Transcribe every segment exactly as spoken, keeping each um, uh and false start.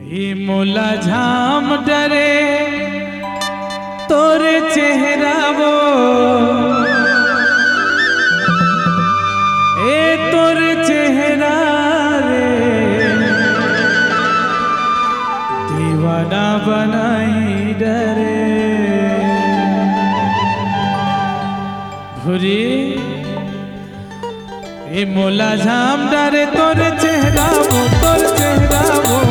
ए मोला झाम डरे तोर चेहरा वो, ए तोर चेहरा रे, दीवाना बनाई डरे। भुरी ए मोला झाम डरे तोर चेहरा वो, तोर चेहरा वो।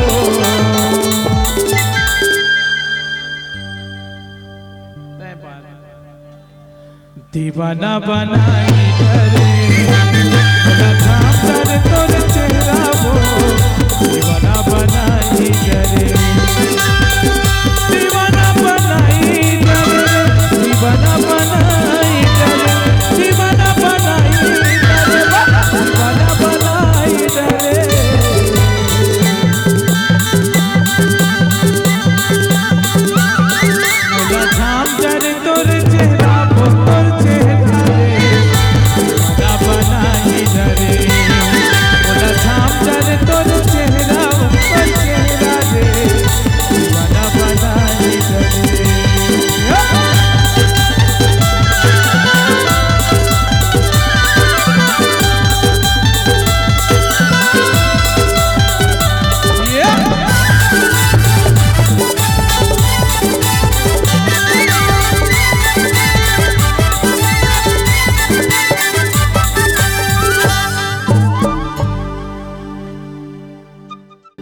दीवाना बनाई डरे।